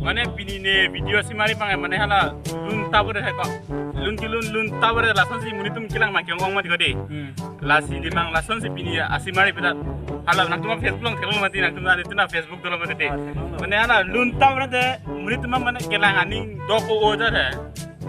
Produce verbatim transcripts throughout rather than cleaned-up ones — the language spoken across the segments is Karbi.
Mane pini ne video asimari pangai mane hala lun tabore hai ko. Lun kelun lun tabore lasonsi monit atum kelang ma ke-ong ong mati ko dei. Hmm. Lasi di mang lasonsi pini asimari pada hala nangtum Facebook along theklong mati nangtum ani tuna Facebook dolo mati dei. Ah, theklong. Mane hala lun tabore te monit atum mane kelang aning do ko-o ja dei.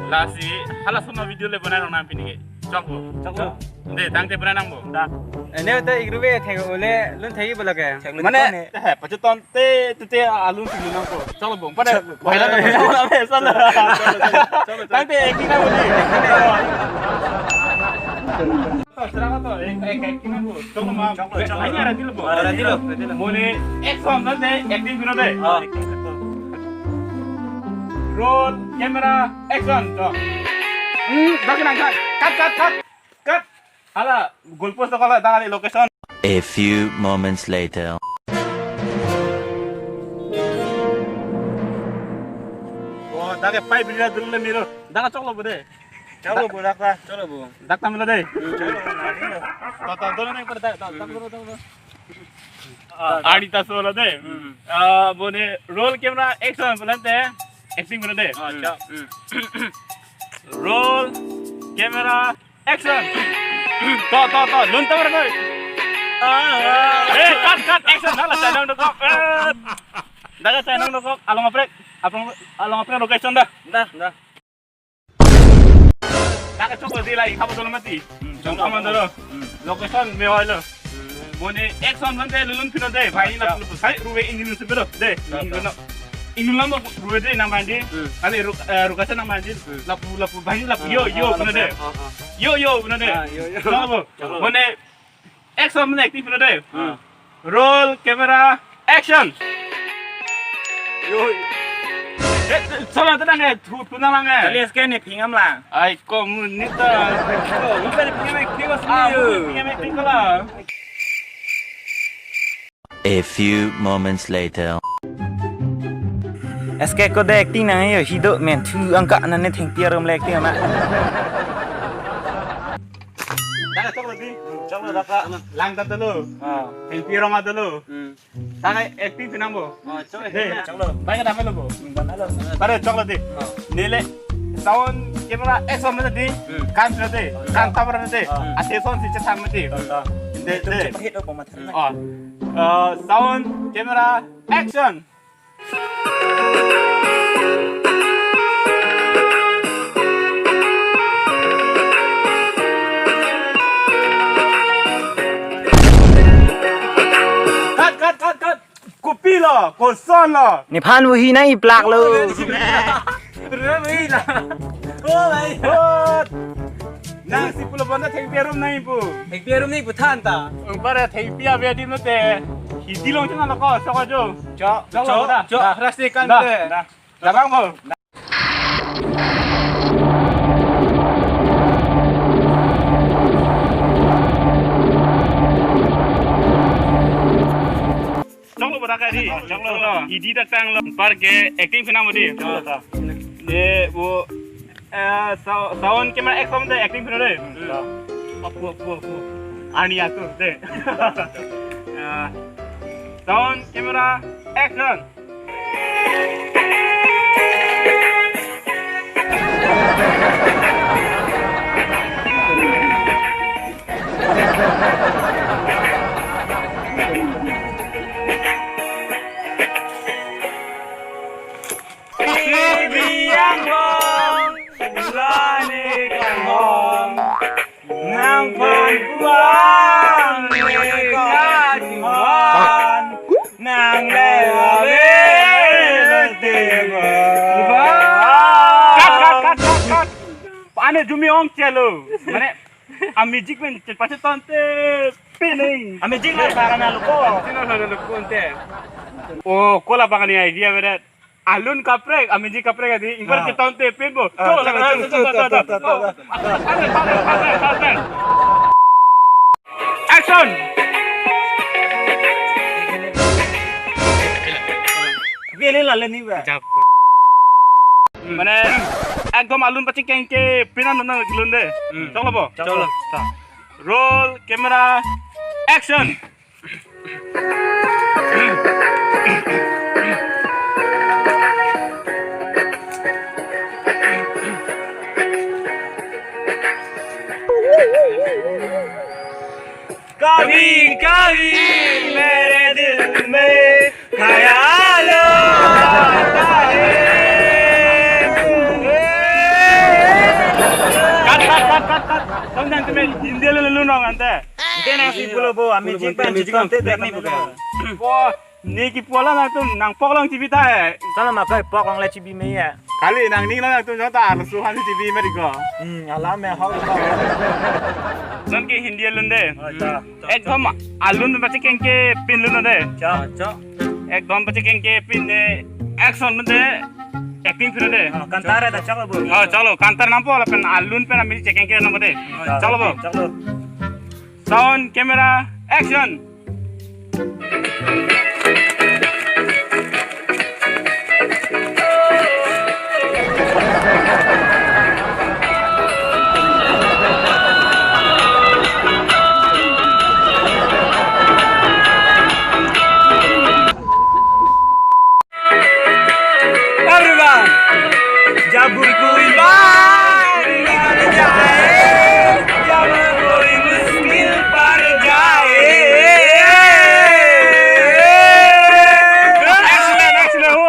Lasi halason avideo le bonai rong nang pini ke. Choklo. Choklo. Dei, tangte bonai nangpo. Da. Ene te ik ruve thek ole lun thek bolo ke. Thek lo mane, dikone. Eh, pacheton te te te alun si lun nangpo. Choklo bung. Pada. Choklo. Baila na. Choklo, choklo. Choklo, choklo. Tangte acting nangpo dei. Serang to, ek, ek, acting nangpo. Choklo ma. Choklo, choklo. Aini arati lo po. Arati lo. Mone action tangte acting pino dei. Ah. Roll, camera, action. To. Hmm, dak nang cut, cut, cut, cut. Cut. Hala, goal post ko la, dak location. A few moments later. Oh, dak ke pipe bila dulu le miro. Dak choklo bo dei. Choklo bo dak ta. Choklo bo. Dak ta milo dei. Hmm, choklo bo, nari lo. Ta, ta, dolo nang pada ta, ta, ta, dolo, dolo. Ah, arni ta solo dei. Hmm. Ah, mone roll camera action pulo tangte acting pulo dei. Ah, chok. Hmm. Roll camera action. To, to, to, lun tabore koi. Ah, ah. Eh, cut, cut, action. Hala chainong dokok. Eh. Dak chainong dokok. Along kaprek. Apang along kaprek location da. Da, da. Dak choklo dei la ik habo dolo mati. Hmm, choklo. Choklo dolo. Hmm. Location me oilo. Hmm. Mone action tangte lun lun pino dei. Bhai, ah, lapu lapu sai ruve ingin lun si pino dei. Ah, ingin ah. Lun. Ingin lun ruve dei nang mandi. Hmm. Kali ruk, eh, rukasan nang mandi. Hmm. Lapu lapu bhai lapu. Ah, yo, yo, ah, pino dei. Ah, ah. Yo, yo, pino dei. Ah, yo, yo. Choklo. Choklo. Mone action mane acting pino dei. Hmm. Roll, camera, action. Yo. Eh, salah tenang eh, thu tunang lang eh. Kali S K ne phingam lang. Ai, komunita. Oh, bukan phingam acting mas. Ah, yo. Bukan phingam acting ko la. A few moments later. S K ko dei acting nang yo hido men thu angka nane thengpi arum le acting ama. Dak choklo dei. Choklo dak. Lang ta dolo. Ah. Thengpi arum ta dolo. Hmm. Dak acting si nangpo. Oh, choklo. Dei, choklo. Bhai ka damai lo bo. Hmm, damai lo. Pare choklo dei. Oh. Neli sound camera action mati dei. Hmm. Kan mati dei. Oh. Kan tabra mati dei. Oh. Ase sound si chethan mati dei. Oh. Dei, dei. Hit lo pemasan. Oh. Eh, sound camera action. Cut, cut, cut, cut. Kopilo, koson lo. Nephan wuhi nang iplak lo. Rem wuhi la. Oh my God. Nang si pulo bonta thengpi arum nang ipu. Thengpi arum nang ipu than ta. Ung para thengpi ave di mate. Hidi long chana lo ko, sok ajo. Chok, chok, chok, da, chok, da. Rasti kan da, de. Da. Labang bo. Choklo bo dak dei. Choklo. Hidi dak tanglo. Par ke acting si nangpo dei. Choklo ta. Dei bo, eh, sou-, sound camera action dei acting pino dei. Hmm. Apu, apu, apu. Ani atur dei. Eh, sound camera action. Biang bong, lani kong bong. Nangphan puang ne kachinghan, nang le ave le te ba. Cut, cut, cut, cut, cut. Ane jumi ong chelo. Mane, a music pen chepacheton te pining. A music la sarana lo ko. Sino sarana lo ko ante. Oh, ko labang ani idea avedet. Alun kaprek, a music kaprek adi, ingkar, ah, cheton te pin bo. Ah, chok, chok, chok, chok, chok, chok, chok, chok, chok. Action! Beli la le ni ba. Mane, ekdom alun pachekeng ke pinan nang lun dei. Hmm. Choklo bo. Choklo. Roll, camera, action! कभी कभी मेरे दिल में ख्याल आता है। Cut, cut, cut, cut, cut. Tong nangtum Hindi alun lunong ante. Ante nangsi pulo bo, ami jingpan jingkam te dek ni pulo. Bo, ne kipu alam nangtum nangpok long chibi ta he. Sala makai pok long le chibi me ya. Kali nangning nangtum jota arloso han chibi me diko. Hmm, alam me hok. Lason ke Hindi alun de. Oh, cha. Ekdom alun pachekengke pin lun de. Cha, cha. Ekdom pachekengke pin de. Action de. Acting pin de. Oh, kantar da chaklo bo. Oh, chalo, kantar nangpo lapen alun pen ami chekengke nangpo de. Oh, chalo bo. Chalo. Sound, camera, action. Everyone, जब कोई बात निकल जाए, जब कोई मुश्किल पड़ जाए। Excellent, excellent. Oh,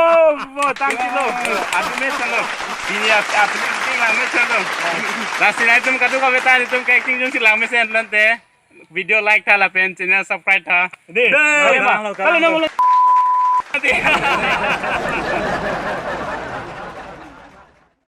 oh, thank you, Lord. Atum mesen lo. Ini ap-, atum mesen lo. Lasi nangtum kadokave ta nangtum ke acting jongsi langmesen lante. Video like tha lapen channel subscribe tha. Dei. Dei. Kalang lo, kalang lo. Halo, nang ulo.